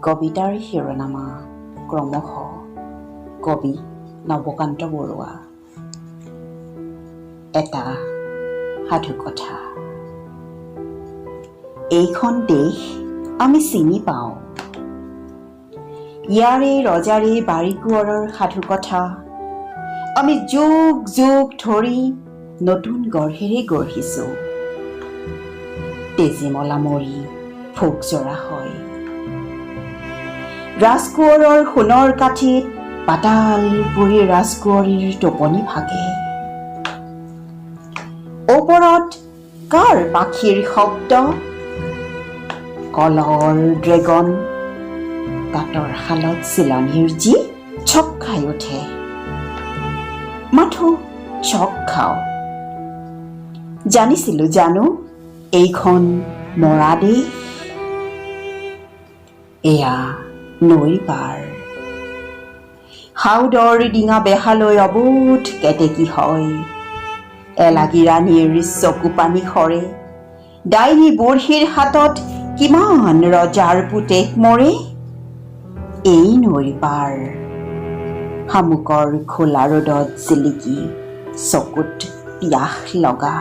কবিতাৰ শিৰোনামা ক্ৰমশঃ। কবি নৱকান্ত বৰুৱা। এটা সাধুকথা। এইখন দেশ আমি চিনি পাওঁ। ইয়াৰে ৰজাৰে বাৰী কোঁৱৰৰ সাধুকথা আমি যুগ যুগ ধৰি নতুন গঢ়েৰে গঢ়িছো। তেজীমলা মৰি ভোগ জৰা হয়। ৰাজকোঁৱৰৰ সোণৰ কাঠিত পাতাল পুৰি ৰাজকুঁৱৰীৰ টোপনি ভাগে। ওপৰত কাৰ পাখিৰ শব্দ? কলৰ ড্ৰেগন। তাঁতৰ শালত চিলনীৰ জী চক খাই উঠে। মাথো চক খাওঁ। জানিছিলো জানো এইখন মৰা দেশ। এয়া নৈৰ পাৰ। সাউদৰ ডিঙা বেহালৈ অবোধ কেতেকী হয়। এলাগী ৰাণীৰ চকু পানী সৰে। ডাইনী বুঢ়ীৰ হাতত কিমান ৰজাৰ পুতেক মৰে। এই নৈৰ পাৰ। শামুকৰ খোলা ৰ'দত জিলিকি চকুত পিয়াহ লগা।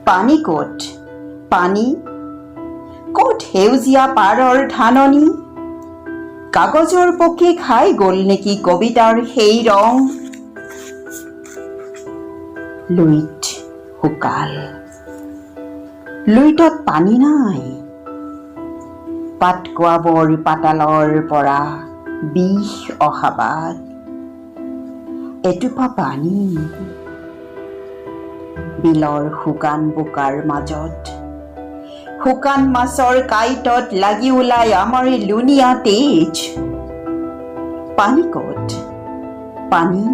পানী ক'ত? পানী ক'ত? সেউজীয়া পাৰৰ ধাননি? কাগজৰ পোকে খাই গ'ল নেকি কবিতাৰ সেই ৰং? লুইত শুকাল। লুইতত পানী নাই। পাতকোৱাবৰ পাতালৰ পৰা বিষ অহা বাট। এটোপা পানী। বিলৰ শুকান বোকাৰ মাজত শুকান মাছৰ কাঁইটত লাগি ওলাই আমাৰ লুণীয়া তেজ। পানী ক'ত? পানী,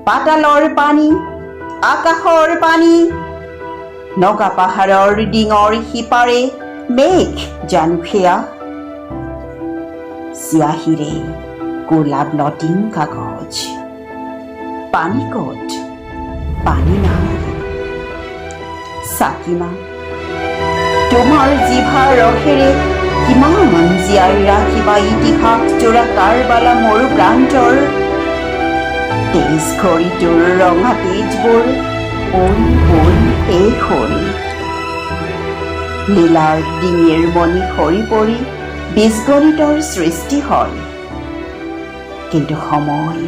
পাতালৰ পানী, আকাশৰ পানী। নগা পাহাৰৰ ডিঙৰ সিপাৰে মেঘ জানো সেয়া? চিয়াহীৰে ক'লা ব্লটিং কাগজ। পানী ক'ত? পানী নাই। চাকিমা, তোমাৰ জিভাৰ ৰসেৰে কিমান জীয়াই ৰাখিবা ইতিহাস জোৰা কাৰবালা মৰু প্ৰান্তৰ? তেজ ঘড়ীটোৰ ৰঙা তেজবোৰ পৰি পৰি শেষ হ'ল। লীলাৰ ডিঙিৰ মণি সৰি পৰি বীজগণিতৰ সৃষ্টি হয়। কিন্তু সময়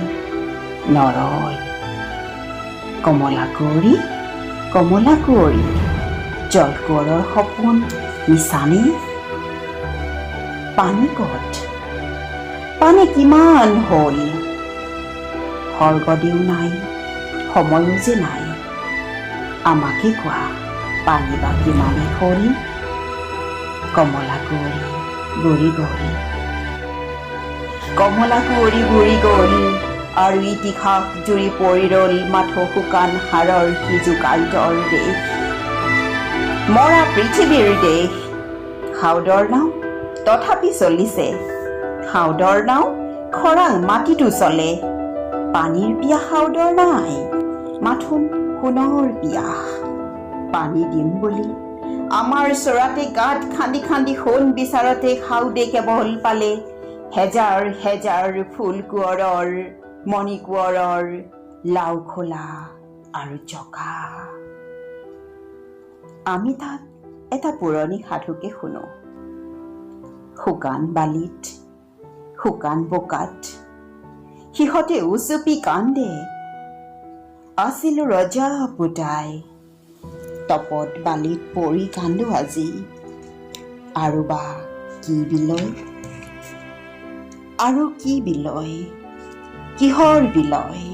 নৰয়। কমলা কুঁৱৰী, কমলা কুঁৱৰী, জলকোঁৱৰৰ সপোন মিছানে? পানী ক'ত? পানী কিমান হ'ল? স্বৰ্গদেউ নাই, সময়ো যে নাই। আমাকে কোৱা, পানী বা কিমানে হ'ল? কমলা কুঁৱৰী বুৰি গ'ল। কমলা কুঁৱৰী বুৰি গ'ল আৰু ইতিহাস জুৰি পৰি ৰ'ল মাথো শুকান হাড়ৰ সিজু কাঁইটৰ দেশ, মৰা পৃথিৱীৰ দেশ। সাউদৰ নাও তথাপি চলিছে। সাউদৰ নাও খৰাং মাটিতো চলে। পানীৰ পিয়াহ সাউদৰ নাই, মাথোন সোণৰ পিয়াহ। পানী দিম বুলি আমাৰ চৰাতে গাঁত খান্দি খান্দি সোণ বিচাৰতে সাউদে কেৱল পালে হেজাৰ হেজাৰ ফুল কোঁৱৰৰ, মণি কোঁৱৰৰ লাও খোলা আৰু জকা। আমি তাত এটা পুৰণি সাধুকে শুনো। শুকান বালিত, শুকান বোকাত সিহঁতে উচুপি কান্দে, আছিলো ৰজা পুতাই। তপত বালিত পৰি কান্দো আজি। আৰু বা কি বিলয়? আৰু কি বিলয়? কিহৰ বিলয়?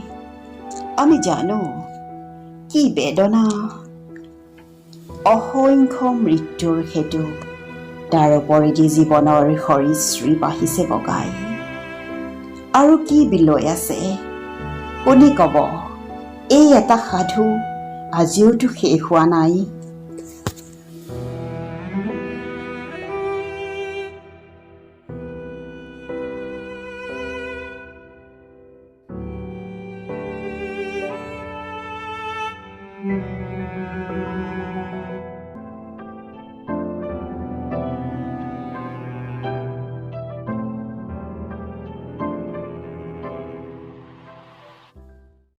আমি জানো কি বেদনা। অসংখ্য মৃত্যুৰ সেতু, তাৰ ওপৰেদি জীৱনৰ সৰীসৃপ আহিছে বগাই। আৰু কি বিলয় আছে, কোনে কব? এই এটা সাধু আজিওতো শেষ হোৱা নাই।